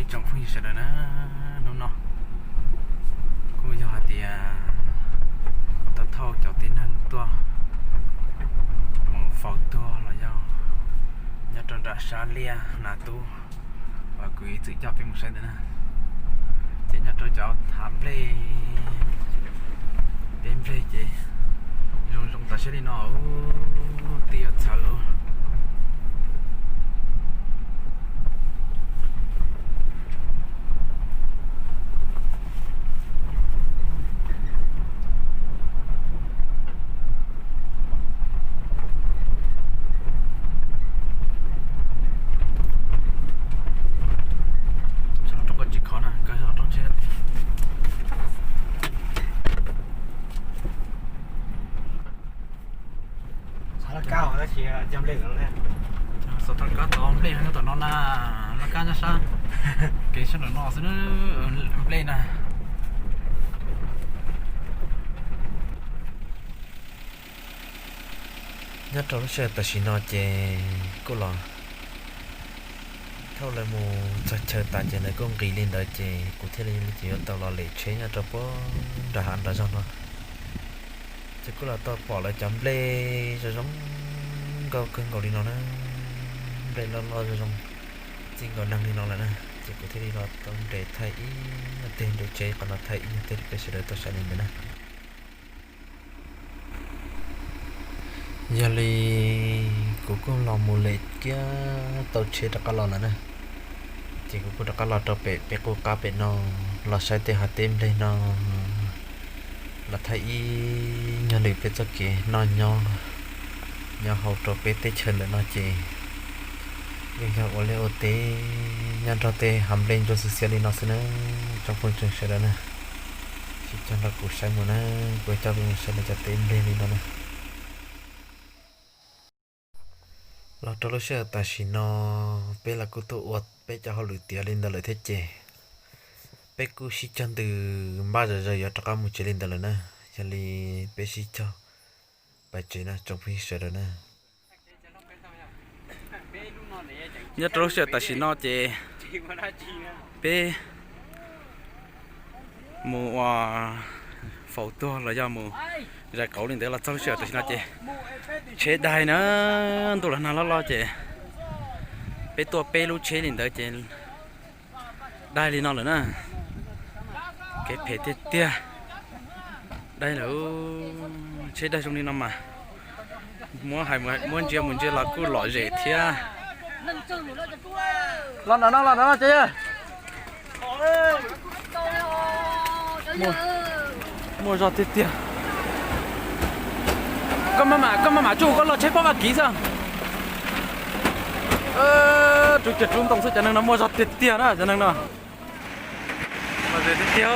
Ib tsoom phooj ywg sawv daws na, hnub no kuj yog hais tias tau thauj cov tib neeg tuaj mus faus tuag los yog nyob rau nram sab liaj Nas Tub uas kuv ib txwm coj peb mus saib ntawd na. Ces nyob rau cov hav nplej, teb nplej ces zoo zoo tas siab li no, tij yuav txhawv. Rooj ko tsis khov na, rooj tsheb. Xov tau kab tod nplej nyob tom no na, laj kab nyob sab kev sab nraum no xwb, nplej na. Nyob rau lub sij hawm tam sim no ces kuj los thauj lawv mus txog chaw tas ces lawv kuj nqis li ntawd ces kuv thiaj li ces yuav tau los lem tsheb nyob rau puag nram hav nram zog no. Ces kuj los tau pom lawv cov nplej zoo zoo nkauj kawg nkaus li no na, nplej loj loj zoo zoo txij nkaus neeg li no lawm na. Ces kuv thiaj li los tau nres thaij ib nyuag teg, nres tsheb qhov no thaij ib nyuag teg rau peb sawv daws tau saib li ntawd na. Yog li kuv kuj los mus lem kiag tau tsheb rov qab los lawm na. Ces kuv kuj rov qab los rau pem peb qub qab pem no, los saib tej hav teb nplej no, los thaij ib nyuag lwm peb txoj kev noj nyob, nyob hauv rau peb teb chaws ntawm no ces yeej yog ua liaj ua teb nyob nrog tej hav nplej ntsuab xiab xiab li no xwb na. Tsoom phooj ywg sawv daws na, sib cog nrog kuv saib mus na, kuv coj peb mus saib lawv cov teb nplej li no na. Los rau lub sij hawm tam sim no peb los kuj tuaj ua peb cov hauj lwm tiav li ntawd lawm thiab ces peb kuj sib cog ntws npaj zom zaws yuav rov qab mus tsev li ntawd lawm na. Yog li peb sib cog pais tsev na tsoom phooj ywg sawv daws na. Nyob rau lub sij hawm tam sim no ces peb mus ua faus tuag los yog mus zais kauv li ntawd los txog lub sij hawm tam sim no ces tsheb daig na, ntuj los nag loj loj ces peb tuaj peb lub tsheb li ntawd ces daig li no lawm na. Kev phem tiag tiag. Daig lawm, tsheb daig zoo li no mas muab hais muab ntsia mus ntsia los kuj lom zem thiab. Los nram no, los nram no ces muaj zog tiag tiag. Koj maj mam, koj maj mam tsuj koj loj tsheb pob vaj kiv xwb. Rub cag rub ntoo xwb, cov neeg no muaj zog tiag tiag na cov neeg no. Tiag tiag,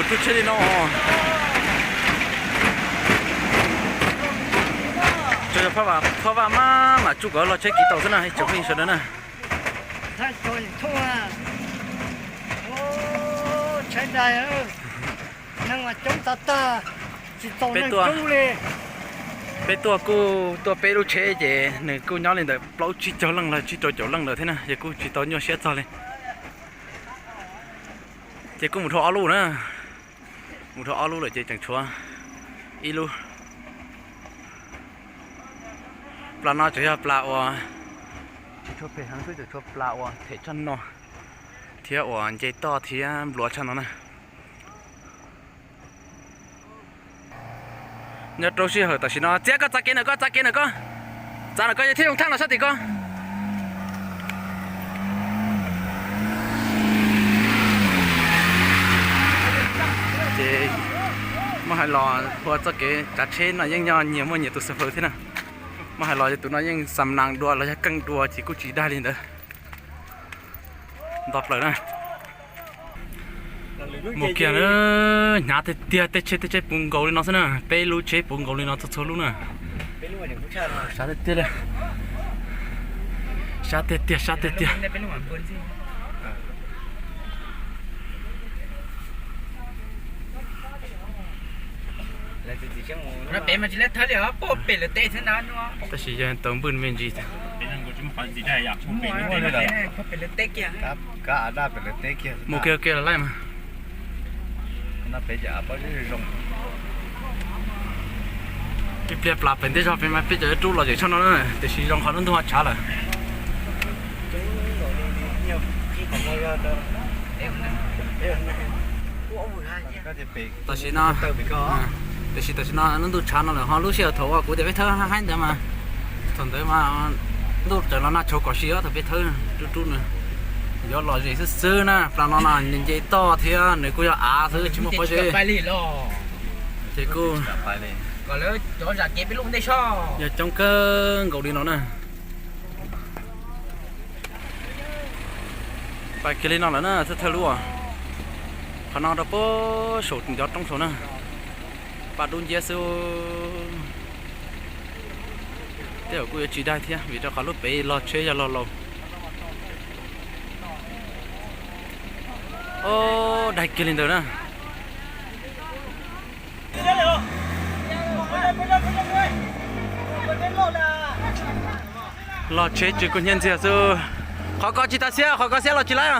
tub tsheb li no. Tsuas yog Phaj Vaj maj mam tsuj kom loj tsheb kiv tau xwb na ib tsoom phooj ywg sawv daws na. Peb tuaj kuj tuaj peb lub tsheb ces nws kuj nyob li ntawm plaub tsib caug leej los tsib rau caum leej lawm thiab na, ces kuj tsis tau nyuaj siab txog li. Ces kuj mus dhau ob lub na, mus dhau ob lub lawm ces tseem tshuav ib lub. Plas no tseem yog plas uas tsis tshua phem heev xwb, tseem tshuav plas uas them tshaj no thiab uas nce toj thiab nplua tshaj no na. Nyob rau sij hawm tam sim no, txiav koj txav kev ntawm koj, txav kev ntawm koj, txav ntawm koj thiaj zoo thaj los sab tim koj. Ces muab hais los ua txoj kev tsav tsheb no yeej yog nyias muaj nyias tus xav fawm thiab na. Muab hais los yog tus no yeej xam nas dua los yog keej dua ces kuj tsis daig li ntawd. Nto plaws na. Mus kiag na, hnyav tiag tiag, tej tsheb tej tsheb puv nkaus li no xwb na, peb lub tsheb puv nkaus li no txhua txhua lub na. Sab tiag tiag li. Sab tiag tiag, sab tiag tiag. Tab sis yog tau npwj me ntsis thiab. Mus kiag kiag los laij mas. Ib pliag plas pem ntej zog pem mas peb cov rub los yeem tshaj no na, tiam sis zoo qhov lub ntuj ho tshav lawm. Tam sim no, tiam sis tam sim no lub ntuj tshav no lawm ho lub sij hawm thaum uas kuv tias peb thawb haib ntawd mas, thaum ntawd mas ntuj tseem los nag tshauv kom si thaum peb thawb rub rub na. Yuav lom zem xwb xwb na, plas no no nce toj thiab nws kuj yog av xwb tsis muaj pob zeb. Ces kuj yog coob kawg nkaus li no na. Pais kiag li no lawm na, thawj thawj lub, qhov no rau puag saum ncov roob saud na, paj dub nciab xwb. Tej zaum kuj yuav tsis daig thiab vim rau qhov lub pem log tsheb yog log laus. Os, daig kiag li ntawd na. Log tsheb tsis kuj hnyiab ntxiag xwb. Qhov ko tsis tas xiab, qhov ko xiab los tsis laib.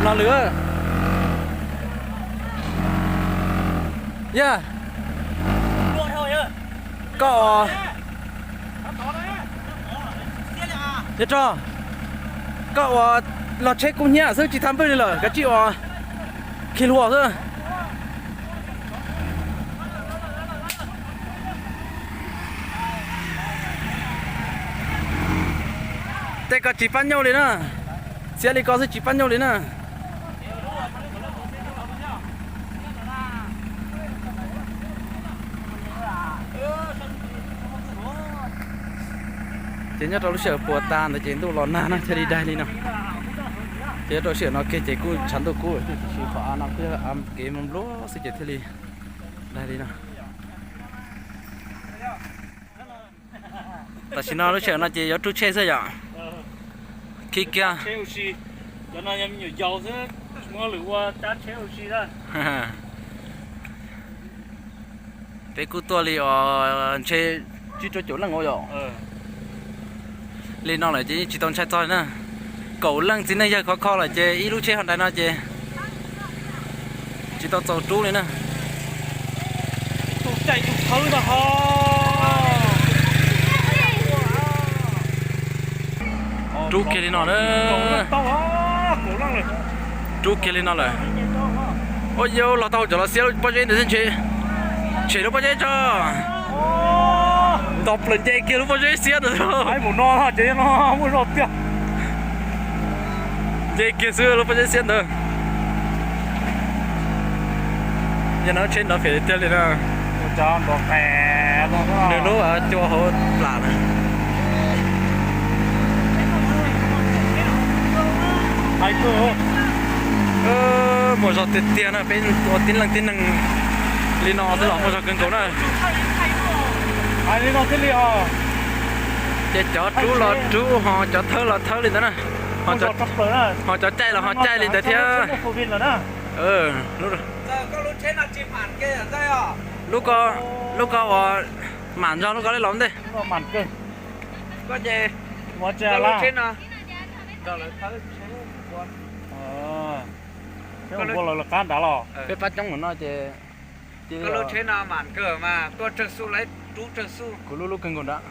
Los lwm. Yog koj, yog rog, koj ua log tsheb kub hnyiab xwb tsis tau npwj li lawm, kav tsij ua khi hlua xwb. Tej ko tsis pab nyuj li na, xiab li ko xwb tsis pab nyuj li na. Ces nyob rau lub sij hawm puas tas ntawd ces ntuj los nag na thiaj li daig li no. Ces nyob rau sij hawm no kiag ces kuj tshav ntuj kub tiam sis qhov av no kuj yog av kev npluav xwb ces thiaj li daig li no. Tam sim no lub sij hawm no ces yuav rub tsheb xwb yom. Khi kiag. Peb kuj tuaj li os ntshe tsib rau caum leej ua yom. Li no lawm ces yeej tsis tau ntshai txog li na. Kaum leej txiv neej yawg khov kho lawm ces ib lub tsheb Hyundai no ces tsis tau txaus rub li na. Rub kiag li no na. Rub kiag li no lawm. Ua yau los tau cov los xiab lub pob zeb ntawd thiab ntshe. Tshem lub pob zeb tso. Nto plaws nce kiag lub pob zeb xiab ntawd. Nce kiag xwb lub pob zeb xiab ntawd. Yog no tsheb nrov phem tiag li na. Nws lub cua hauv plam na. Muaj zog tiag tiag na, peb ua tib leej tib neeg li no xwb los muaj zog kawg nkaus na. Ces cov rub los rub ho cov thawb los thawb li ntawd na. Ho cov caij los ho caij li ntawd thiab. Lub ko, lub ko uas mam ntog lub ko li los ntej. Peb pab coob no ces, ces kuv lub lub kawg nkaus nrad.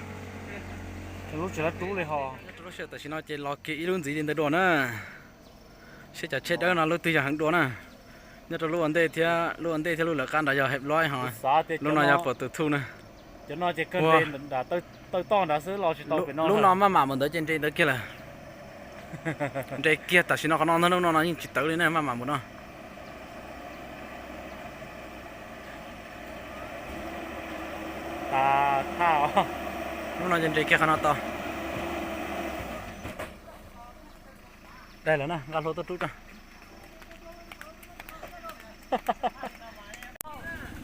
Lub tsis lab rub li ho. Nyob rau lub sij hawm tam sim no ces los kiag ib lub ntxiv li ntawd dua na. Seb cov tsheb dawb no lub twg yog heev dua na. Nyob rau lub ua ntej thiab, lub ua ntej thiab lub lawv qab nrad yog hais loib ho. Lub no yog puas tus thuj na. Lub no maj mam mus ntawd ces nres ntawd kiag lawm. Nres kiag tam sim no qhov no ntag, lub no no yeej tsis tawv li na, maj mam mus no. Lub no ces nres kiag qhov no tau. Daig lawm na, nqa hlua tuaj rub tso.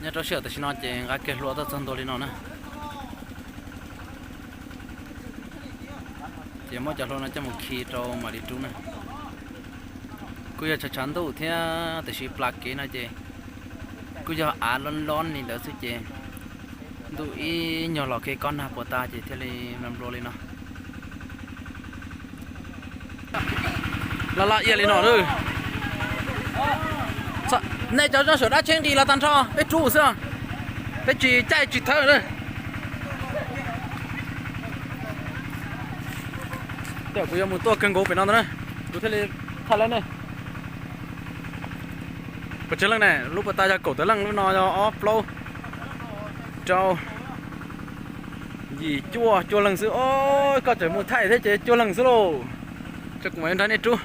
Nyob rau sij hawm tam sim no ces nqa kiag hlua tuaj txog ntua li no na. Ces muab cov hlua no coj mus khi rau mam li rub na. Kuj yog tshav tshav ntuj thiab tiam sis plas kev no ces kuj yog av loj loj li ntawd xwb ces ntuj ib nyuag los kiag kob nag puas tas ces thiaj li nplua nplua li no. Laj laj iaj li no lawm. Nej cov nyob saum dab tsheb nqis los tag nrho, peb rub xwb, peb tsis caij tsis thawb na. Tej zaum kuv yuav mus tuaj kawg nkaus pem no ntag na, kuv thiaj li thaij lawm ne. Puas tsawg leej ne? Lub puas tas yog kaum tawm leej, lub no yog ob plaub rau yim cuaj, cuaj leeg xwb. Os, koj tseem mus thaij thiab ces cuaj leeg xwb lauj. Ces kuv mam nrog nej rub.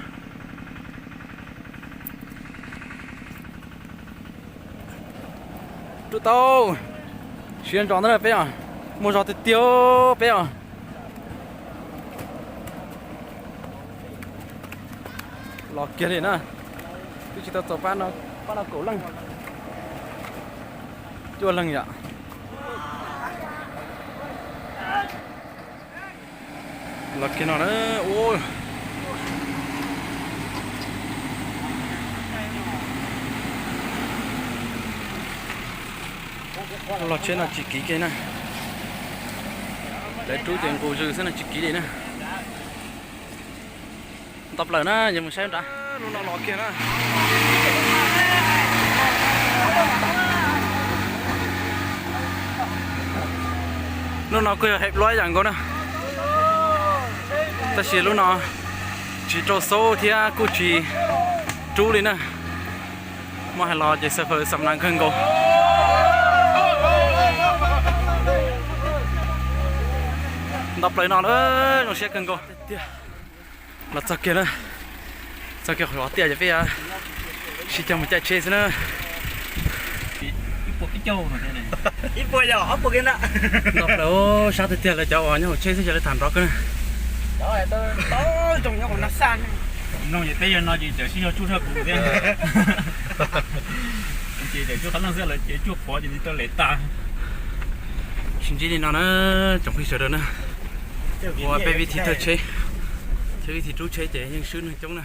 Rub tau. Siab ntso ntag peb os. Muaj zog tiag tiag peb os. Los kiag li na. Twb tsis tau txaus pab no, pab no kaum leej, cuaj leeg yom. Los kiag no na. Ua, los tsheb no tsis kiv kiag na. Lawv rub ces nqus zws xwb no tsis kiv li na. Nto plaws na, yog mus saib nrad. Lub no los kiag na. Lub no kuj yog heev luaj ib yam nkaus na, tab sis lub no tsis rau xauv thiab kuj tsis rub li na. Muab hais los ces xav fawm xam nas kawg nkaus. Nto plaws no na, zoo siab kawg nkaus. Los txog kiag na, txog kiag qhov tiaj ces peb sib cog mus caij tsheb xwb na. Nto plaws, sab tiag tiag, lawv cov uas nyob hauv tsheb xwb ces lawv tham nrov kawg na. Mloog ces peb yog no ces tseem sib yog tsuj tshaj kuv thiab. Ces tseem tsuj qhov no xwb, lawv ces tsuj qhuav ces tau lem tas. Sib ntsib li no na, tsoom phooj ywg sawv daws na, ua peb vib thi thawj tsheb thiab vib thi rub tsheb ces yeej swb neeg coob na.